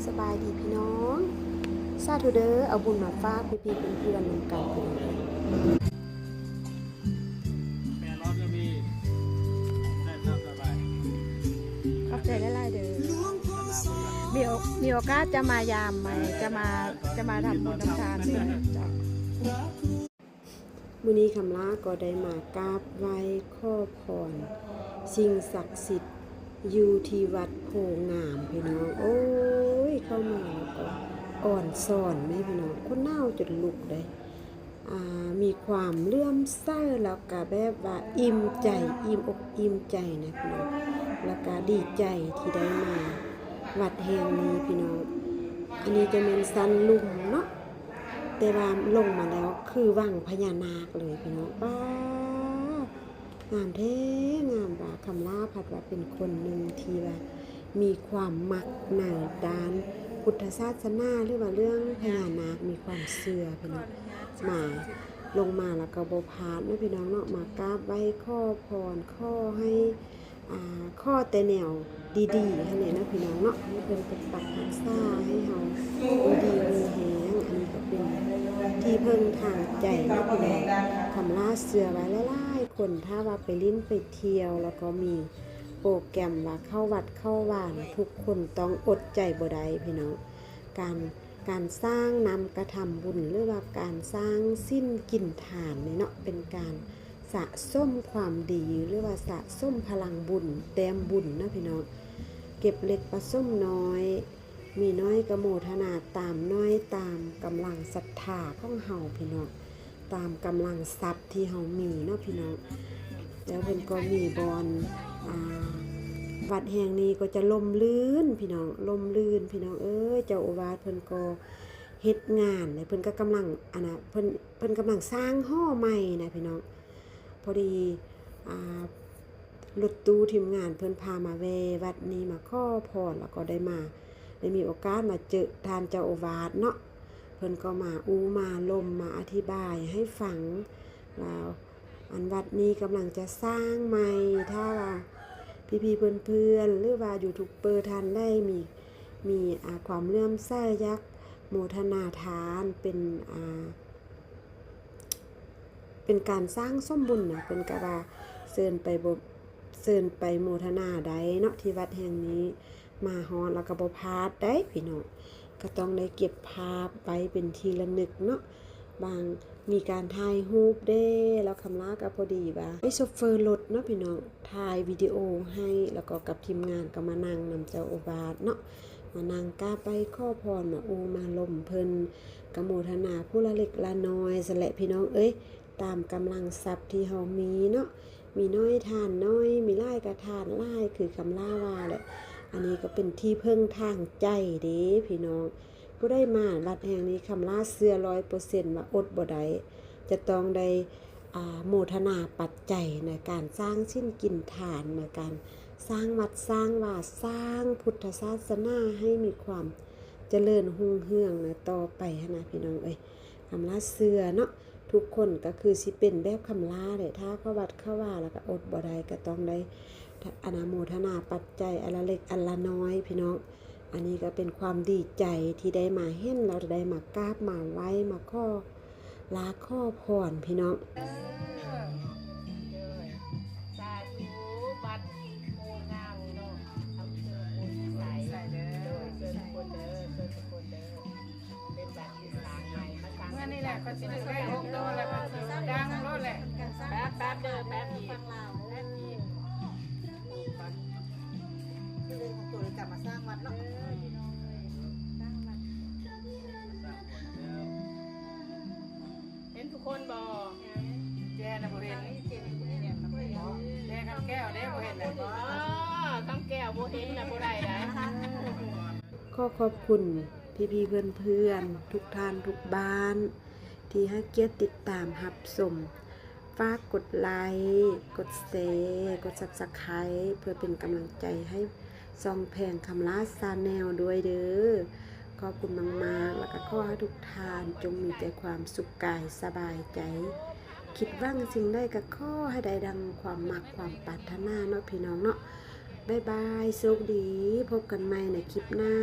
ສະບາຍດີພີ່ນ້ອງ ສາທຸເດີ ເອົາບຸນມາຝາກພີ່ໆເພື່ອນໆນຳກັນພີ່ນ້ອງເອີຍ. ຂອບໃຈຫຼາຍໆເດີ ມີໂອ ມີໂອກາດຈະມາຢາມໃໝ່ ຈະມາ ຈະມາທຳບຸນທຳທານເດີເຈົ້າ. ມື້ນີ້ຄຳລາກໍໄດ້ມາກາບໄຫວ້ຂໍພອນສິ່ງສັກສິດຢູ່ທີ່ວັດໂພງາມພີ່ນ້ອງເອີຍ. ເຂົ້າມາແລ້ວກໍອ່ອນຊອນແມ່ພີ່ນ້ອງ ຄົນໜາວຈົນລຸກເດ້ ອ່າ ມີຄວາມເຫຼື້ອມໃສ ແລ້ວກະແບບວ່າອີ່ມໃຈ ອີ່ມອົກອີ່ມໃຈນະພີ່ນ້ອງ ແລ້ວກະດີໃຈທີ່ໄດ້ມາວັດແຫ່ງນີ້ພີ່ນ້ອງ. ອັນນີ້ຈະແມ່ນຊັ້ນລຸ່ມເນາະ ແຕ່ວ່າລົງມາແລ້ວຄືວັງພະຍານາກເລີຍພີ່ນ້ອງ. ປ້າ ງາມແທ້ງາມວ່າ ຄຳລາພັດວ່າເປັນຄົນໜຶ່ງທີ່ວ່າມີຄວາມມັກໃນດ້ານພຸດທະສາສະໜາ ຫຼືວ່າເລື່ອງພະຍານາກ ມີຄວາມເຊື່ອພີ່ນ້ອງ. ມາ ລົງມາແລ້ວກໍບໍ່ພາດເນາະພີ່ນ້ອງເນາະ ມາກາບໄຫວ້ຂໍພອນ ຂໍໃຫ້ ອ່າ ຂໍແຕ່ແນວດີໆຫັ້ນແຫຼະເນາະພີ່ນ້ອງເນາະ ໃຫ້ເພິ່ນປົກປັກຮັກສາໃຫ້ເຮົາຢູ່ດີມີແຮງ. ອັນນີ້ກໍເປັນທີ່ເພິ່ງທາງໃຈເນາະພີ່ນ້ອງ. ຄຳລາເຊື່ອວ່າຫຼາຍໆຄົນ ຖ້າວ່າໄປຫຼິ້ນໄປທ່ຽວ ແລ້ວກໍມີໂປຣແກຣມວ່າເຂົ້າວັດເຂົ້າວານ ທຸກຄົນຕ້ອງອົດໃຈບໍ່ໄດ້ພີ່ນ້ອງ. ການ ການສ້າງນ້ຳກະທຳບຸນ ຫຼືວ່າການສ້າງສິນກິນທານນີ້ເນາະ ເປັນການ ສະສົມຄວາມດີ ຫຼືວ່າສະສົມພະລັງບຸນ ແຕ້ມບຸນເນາະພີ່ນ້ອງ. ເກັບເລັກປະສົມນ້ອຍ ມີນ້ອຍກະໂມທະນາຕາມໜ້ອຍ ຕາມກຳລັງສັດທາຂອງເຮົາພີ່ນ້ອງ ຕາມກຳລັງຊັບທີ່ເຮົາມີເນາະພີ່ນ້ອງ. ແລ້ວເພິ່ນກໍມີບ່ອນ ອ່າ ວັດແຫ່ງນີ້ກໍຈະຮົ່ມລື່ນພີ່ນ້ອງ ຮົ່ມລື່ນພີ່ນ້ອງເອີຍ. ເຈົ້າອາວາດເພິ່ນກໍເຮັດງານ ແລະເພິ່ນກໍກຳລັງ ອັນນະ ເພິ່ນ ເພິ່ນກຳລັງສ້າງຫໍໃໝ່ນະພີ່ນ້ອງ. ພໍດີ ອ່າ ລົດຕູ້ທີມງານເພິ່ນພາມາແວ່ວັດນີ້ ມາຂໍພອນ ແລ້ວກໍໄດ້ມາ ໄດ້ມີໂອກາດມາເຈີທ່ານເຈົ້າອາວາດເນາະ. ເພິ່ນກໍມາອູ່ມາລົມ ມາອະທິບາຍໃຫ້ຟັງວ່າ ອັນວັດນີ້ກຳລັງຈະສ້າງໃໝ່ ຖ້າວ່າພີ່ໆເພື່ອນໆ ຫຼືວ່າຢູທູບເບີທ່ານໃດມີ ມີ ອ່າ ຄວາມເຫຼື້ອມໃສ ຢາກໂມທະນາທານ ເປັນ ອ່າ ເປັນການສ້າງສົມບຸນນະ ເພິ່ນກະວ່າເຊີນໄປ ເຊີນໄປໂມທະນາໄດ້ເນາະ ທີ່ວັດແຫ່ງນີ້. ມາຮອດແລ້ວກະບໍ່ພາດໄດ້ພີ່ນ້ອງ ກະຕ້ອງໄດ້ເກັບພາບໄວ້ເປັນທີ່ລະນຶກເນາະ. ບາງ ມີການຖ່າຍຮູບເດ້ ແລ້ວຄຳລາກະພໍດີວ່າໃຫ້ໂຊເຟີລົດເນາະພີ່ນ້ອງ ຖ່າຍວິດີໂອໃຫ້ ແລ້ວກໍກັບທີມງານກໍມານັ່ງນຳເຈົ້າອາວາດເນາະ ມານັ່ງກາບໄຫວ້ຂໍພອນ ມາອູ່ມາລົມເພິ່ນ ກະໂມທະນາຜູ້ລະເລັກລະນ້ອຍຊັ້ນແຫຼະພີ່ນ້ອງເອີຍ ຕາມກຳລັງຊັບທີ່ເຮົາມີເນາະ. ມີໜ້ອຍທານໜ້ອຍ ມີຫຼາຍກະທານຫຼາຍ ຄືຄຳລາວ່າແຫຼະ. ອັນນີ້ກໍເປັນທີ່ເພິ່ງທາງໃຈເດ້ພີ່ນ້ອງ. ຜູ້ໃດມາວັດແຫ່ງນີ້ ຄຳລາເຊື່ອຮ້ອຍເປີເຊັນວ່າອົດບໍ່ໄດ້ ຈະຕ້ອງໄດ້ ອ່າ ໂມທະນາປັດໄຈໃນການສ້າງສິນກິນທານ ໃນການສ້າງວັດສ້າງວາ ສ້າງພຸດທະສາສະໜາໃຫ້ມີຄວາມຈະເລີນຮຸ່ງເຮືອງນະ ຕໍ່ໄປຫັ້ນນະພີ່ນ້ອງເອີຍ. ຄຳລາເຊື່ອເນາະ ທຸກຄົນກໍຄືຊິເປັນແບບຄຳລາແຫຼະ ຖ້າເຂົ້າວັດເຂົ້າວາແລ້ວກໍອົດບໍ່ໄດ້ ກໍຕ້ອງໄດ້ ອະນະໂມທະນາປັດໄຈອັນລະເລັກອັນລະນ້ອຍພີ່ນ້ອງ. ອັນນີ້ກໍເປັນຄວາມດີໃຈທີ່ໄດ້ມາເຫັນ ແລ້ວໄດ້ມາກາບມາໄຫວ້ ມາຂໍລາຂໍພອນພີ່ນ້ອງ. ເອີ ໂດຍ ສາທຸ ວັດໂພງາມເນາະ ອຳເພີໂພນພິໄສ ໂດຍ ເຊີນທຸກຄົນເດີ ເຊີນທຸກຄົນເດີ. ເປັນວັດທີ່ສ້າງໃໝ່ ມາສ້າງ ມື້ນີ້ແຫຼະ ເຂົາຊິໄດ້ຫົກໂຕແລ້ວ ເຂົາຊິດັງໂລດແຫຼະ. ແປັບ ແປັບເດີ ແປັບອີກ ແປັບອີກ ເລື່ອງຂອງໂຕໄດ້ກັບມາສ້າງວັດເນາະ. ເອີ ພີ່ນ້ອງເອີຍ ສ້າງວັດ ເຫັນທຸກຄົນບໍ່? ແຈນະບໍ່ເຫັນ ແຈຄຳແກ້ວເດ້ບໍ່ເຫັນແລ້ວບໍ່? ຄຳແກ້ວບໍ່ເຫັນນະບໍ່ໄດ້ໃດ. ຂໍຂອບຄຸນ ພີ່ໆເພື່ອນໆ ທຸກທ່ານທຸກບ້ານ ທີ່ໃຫ້ກຽດຕິດຕາມຮັບຊົມ. ຝາກກົດໄລ, ກົດແຊ, ກົດຊັບສະໄຄ ເພື່ອເປັນກຳລັງໃຈໃຫ້ຊ່ອງແພງຄຳລາຊາແນວດ້ວຍເດີ. ຂອບຄຸນມາກໆ ແລ້ວກໍຂໍໃຫ້ທຸກທ່ານຈົ່ງມີແຕ່ຄວາມສຸກກາຍສະບາຍໃຈ. ຄິດຫວັງສິ່ງໃດກໍຂໍໃຫ້ໄດ້ດັ່ງຄວາມມັກຄວາມປາດຖະໜາເນາະ ພີ່ນ້ອງເນາະ. ບາຍບາຍ ໂຊກດີ ພົບກັນໃໝ່ໃນຄລິບໜ້າ.